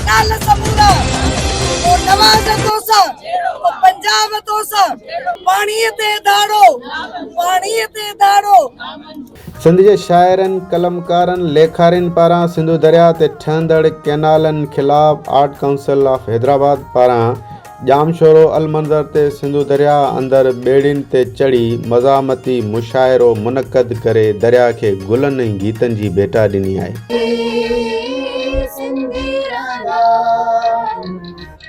Canal سمورا، ڪو نواز توسان، ڪو پنجاب توسان، پاڻي تي ڌاڙو، پاڻي تي ڌاڙو. سنڌ جي شاعرن، قلمڪارن، ليکارين پاران سنڌو درياء تي ٺهندڙ ڪئنالن خلاف آرٽ ڪائونسل آف حيدرآباد پاران ڄامشورو المنظر تي سنڌو درياء اندر ٻيڙين تي چڙهي مزاحمتي مشاعرو منعقد ڪري درياء کي گلن ۽ گيتن جي ڀيٽا ڏني آهي.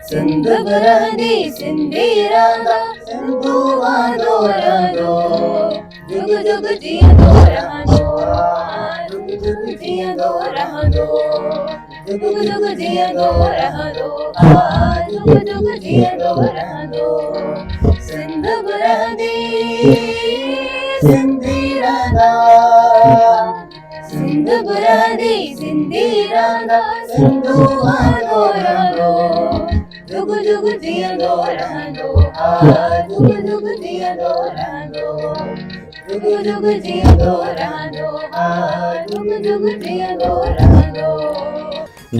سنڌ به رهندي سنڌي رهندا سنڌو وهندو رهندو جگ جگ جيئندو رهندو جگ جگ جيئندو رهندو جگ جگ جيئندو رهندو جگ جگ جيئندو رهندو سنڌ به رهندي سنڌي رهندا سنڌ به رهندي سنڌي رهندا سنڌو وهندو رهندو جگ جگ جيئندو رهندو جگ جگ جيئندو رهندو جگ جگ جيئندو رهندو جگ جگ جيئندو رهندو.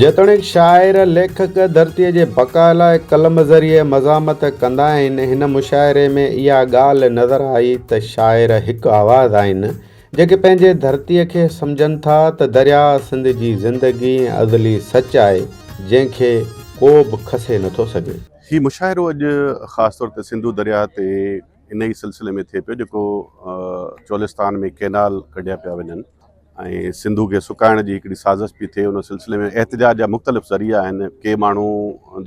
جيتوڻيڪ شاعر، ليکڪ ڌرتيء جي بقا لاء قلم ذريعي مزاحمت ڪندا آهن، هن مشاعري ۾ اها ڳالهه نظر آئي ته شاعر هڪ آواز آهن، جيڪي پنهنجي ڌرتيء کي سمجهن ٿا ته درياء سنڌ جي زندگي ۽ ازلي سچ آهي، جنهن کي ڪو به کسي نٿو سگهي. هي مشاعرو اڄ خاص طور تي سنڌو درياء تي انهي سلسلي ۾ ٿئي پيو جيڪو چولستان ۾ ڪينال ڪڍيا پيا وڃن ۽ سنڌو کي سڪائڻ جي هڪڙي سازش پئي ٿئي ان سلسلي ۾ احتجاج جا مختلف ذريعا آهن ڪي ماڻهو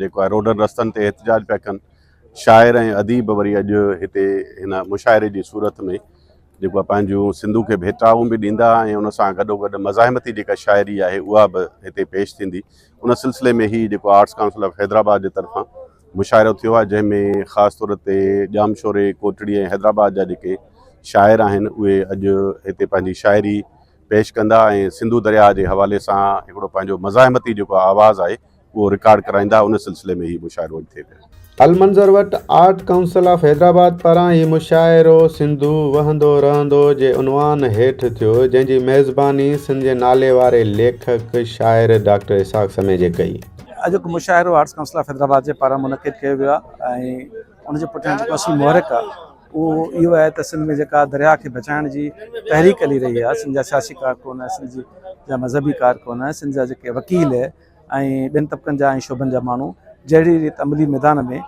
جيڪو آهي روڊن رستن تي احتجاج پيا ڪن شاعر ۽ اديب وري اڄ هتي هن مشاعري جي صورت ۾ جيڪو آهي پنهنجون سنڌو کي ڀيٽائون به ڏيندا ۽ ان سان گڏو گڏ مزاحمتي جيڪا شاعري آهي اها به هتي پيش ٿيندي ان سلسلي ۾ هي جيڪو آرٽس ڪائونسل آف حيدرآباد جي طرفان مشاعرو ٿيو آهي جنهن ۾ خاص طور تي ڄامشوري ڪوٽڙي ۽ حيدرآباد جا جيڪي شاعر آهن اهي اڄ هتي پنهنجي شاعري پيش ڪندا ۽ سنڌو درياهه جي حوالي سان هڪڙو پنهنجو مزاحمتي جيڪو آواز آهي اهو رڪارڊ ڪرائيندا ان سلسلي ۾ هي مشاعرو اڄ ٿئي پيو. المنظر وٽ آرٽ ڪائونسل آف حيدرآباد پاران هي مشاعرو سنڌو وهندو رهندو جي عنوان هيٺ ٿيو جنهن جي ميزباني سنڌ جي نالي واري ليکڪ شاعر ڊاڪٽر اسحاق سميجي ڪئي. اڄوڪو مشاعرو آرٽس ڪائونسل آف حيدرآباد جي پاران منعقد ڪيو ويو آهي ۽ ان جي پٺيان جيڪو اصل محرڪ آهي اهو اهو آهي ته سنڌ ۾ جيڪا درياهه کي بچائڻ جي تحريڪ هلي رهي آهي سنڌ جا سياسي ڪارڪن سنڌ جي جا مذهبي ڪارڪن سنڌ جا جيڪي وڪيل ۽ ٻين طبقن جا ۽ شعبن جا ماڻهو جهڙي ريت عملي ميدان ۾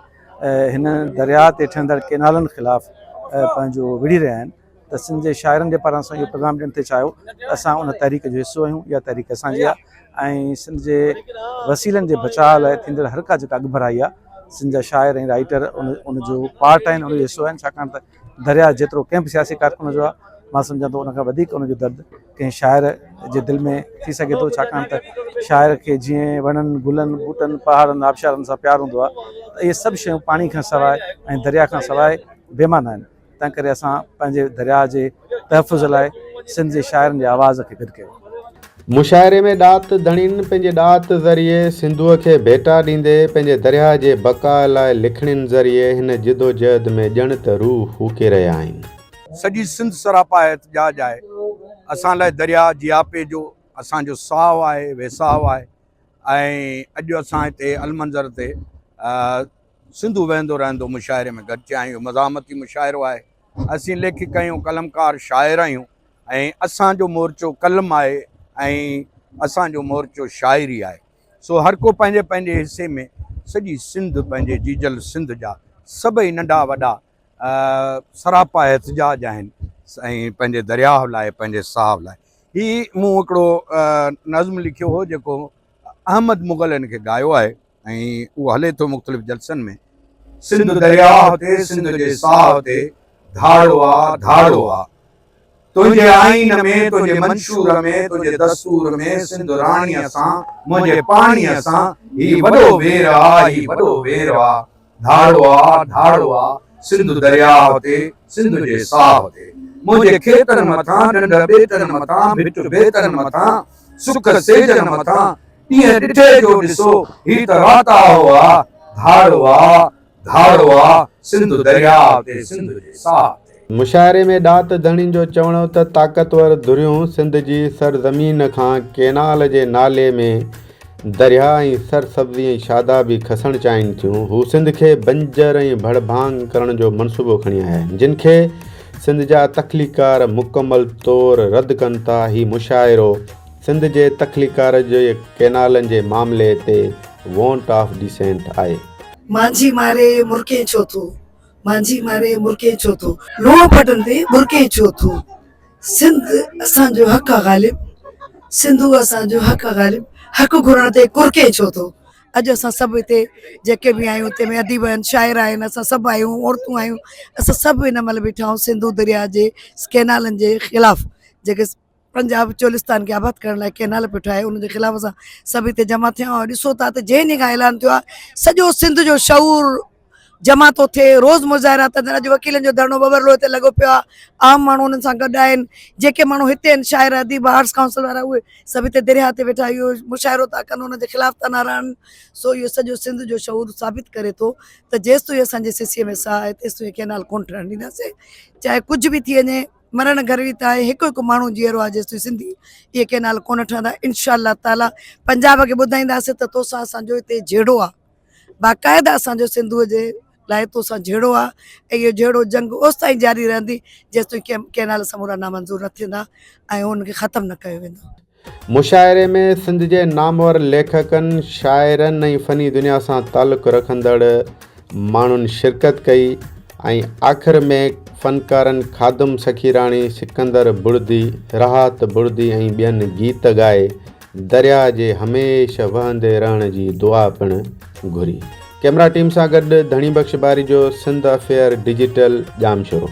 هن درياهه تي ٺهندڙ ڪينالن خلاف پنهنجو وڙهي رهيا آهن ته سنڌ جي شاعرن جي پاران اسان اهو پيغام ڏيڻ ٿي چاهيو ته اسان ان تحريڪ جو حصو آهيون اها تحريڪ اسان جي آهي ۽ سنڌ جي وسيلن جي بچاء لاء ٿيندڙ هر ڪا جيڪا اڳڀرائي آهي سنڌ جا شاعر ۽ رائيٽر ان ان جو پارٽ آهن ان جو حصو آهن ڇاڪاڻ ته درياء جيترو ڪنهن به سياسي ڪارڪن جو آهي مان سمجهان ٿو ان کان وڌيڪ ان جو درد ڪنهن شاعر جي دل ۾ ٿي سگهي ٿو ڇاڪاڻ ته شاعر کي جيئن وڻن گلن ٻوٽن پهاڙن آبشارن سان پيار هوندو آهي ته اهي سڀ شيون پاڻي کان سواء ۽ درياء کان سواء بي معنيٰ آهن تنهن ڪري اسان پنهنجي درياء جي تحفظ لاء سنڌ جي شاعرن جي آواز کي گڏ ڪيو. مشاعري ۾ ڏات ڌڻين پنهنجي ڏات ذريعي سنڌوء کي ڀيٽا ڏيندي پنهنجي درياهه جي بقاء لاء لکڻين ذريعي هن جدوجهد ۾ ڄڻ ته روح ڦوڪي رهيا آهن. سڄي سنڌ سراپا احتجاج آهي. اسان لاء درياء جياپي جو اسان جو ساهه آهي، ويساهه آهي ۽ اڄ اسان هتي المنظر تي سنڌو وهندو رهندو مشاعري ۾ گڏ ٿيا آهيون. اهو مزاحمتي مشاعرو آهي. اسين ليکڪ آهيون، قلمڪار شاعر آهيون ۽ اسان جو مورچو قلم آهي ۽ اسان جو مورچو شاعري آهي. سو هر ڪو پنهنجي پنهنجي حصي ۾ سڄي سنڌ پنهنجي جيجل سنڌ جا سڀئي ننڍا وڏا سراپا احتجاج آهن ۽ پنهنجي درياهه لاء پنهنجي ساهه لاء. هي مون هڪڙو نظم لکيو هو جيڪو احمد مغل ان کي ڳايو آهي. ۽ اهو هلي ٿو مختلف جلسن ۾. سنڌ درياهه تي سنڌ جي ساهه تي ڌاڙو آ ڌاڙو آ. تنهنجي آئين ۾ تنهنجي منشور ۾ تنهنجي دستور ۾ سنڌ راڻيء سان منهنجي پاڻيء سان هي وڏو وير آ هي وڏو وير آ ڌاڙو آ ڌاڙو آ سنڌ درياهه تي سنڌ جي ساهه تي منهنجي کيتن مٿان ڍنڍ ٻيٽن مٿان ڀٽ ڀيتن مٿان سک سيجن مٿان ڏينهن ڏٺي جو ڏسو هي ته راتاهو آ، ڌاڙو آ، ڌاڙو آ، سنڌ درياء تي سنڌ جي ساهه تي. مشاعري ۾ ڏات ڌڻين جو چوڻ هو ته طاقتور ڌريون سنڌ جي سرزمين کان ڪينال جي نالي ۾ درياهه ۽ سرسبزي ۽ شادابي کسڻ چاهين ٿيون. هو سنڌ کي بنجر ۽ ڀڙڀانگ ڪرڻ جو منصوبو کڻي آيا آهن، جن کي سنڌ جا تخليقڪار مڪمل طور رد ڪن ٿا. هي مشاعرو سنڌ جي تخليقڪار جي ڪئنالن جي معاملي تي وونٽ آف ڊيسينٽ آهي. مانجهي ماري مرڪين ڇو ٿو. مانجهي ماري مرڪين ڇو ٿو. لوهه پٽن تي ٻرڪين ڇو ٿو. سنڌ اسان جو حق آ غالب. سنڌو اسان جو حق آ غالب. حق گهرڻ تي ڪرڪين ڇو ٿو. اڄ اسان سڀ هتي جيڪي به آهيون تنهن ۾ اديب آهن شاعر آهن اسان سڀ آهيون عورتون آهيون اسان سڀ هن مهل بيٺا آهيون سنڌو درياء جي ڪئنالن جي خلاف جيڪي پنجاب چولستان کي آباد ڪرڻ لاء ڪئنال پيو ٺاهي ان جي خلاف اسان سڀ هتي جمع ٿيا آهيون ڏسو ٿا ته جنهن ڏينهن کان اعلان ٿيو آهي سڄو سنڌ جو شعور جمع ٿو ٿئي روز مظاهرا ٿا ٿين اڄ وڪيلن جو ڌرڻو ٻٻرلو هتي لڳو پيو آهي عام ماڻهو انهن سان گڏ آهن جيڪي ماڻهو هتي آهن شاعر اديب آرٽس ڪائونسل وارا اهي سڀ هتي درياهه تي ويٺا اهو مشاعرو ٿا ڪن ان جي خلاف ٿا نعرا هڻن سو اهو سڄو سنڌ جو شعور ثابت ڪري ٿو ته جيستائين اسان جي سسيء ۾ ساهه آهي تيستائين ڪئنال ڪونه ٺهڻ ڏينداسين چاهي ڪجهه به ٿي وڃي مرڻ گهرڙي ته آهي هڪ هڪ ماڻهو جيئرو آهي جيستائين سنڌي اهي ڪئنال ڪونه ٺهندا انشاء الله تعالي پنجاب کي ٻڌائينداسين ته توسان اسان جو هتي جهيڙو آهي باقاعده اسان جو سنڌوء جي لاء توسان جهيڙو آهي ۽ اهو جهيڙو جنگ اوستائين جاري رهندي جيستائين ڪئنال سمورا نامنظور نه ٿيندا ۽ ان کي ختم نه ڪيو ويندو. مشاعري ۾ سنڌ جي نامور ليکڪن، شاعرن ۽ فني دنيا سان تعلق رکندڙ ماڻهن شرڪت ڪئي ۽ آخر ۾ فنڪارن خادم سخيراڻي، سڪندر بڙدي، راحت بڙدي ۽ ٻين گيت ڳائي درياء جي هميشه وهندي رهڻ جي دعا پڻ گهري. ڪئميرا ٽيم سان گڏ ڌڻي بخش باريجو، سنڌ افيئر ڊجيٽل، ڄامشورو.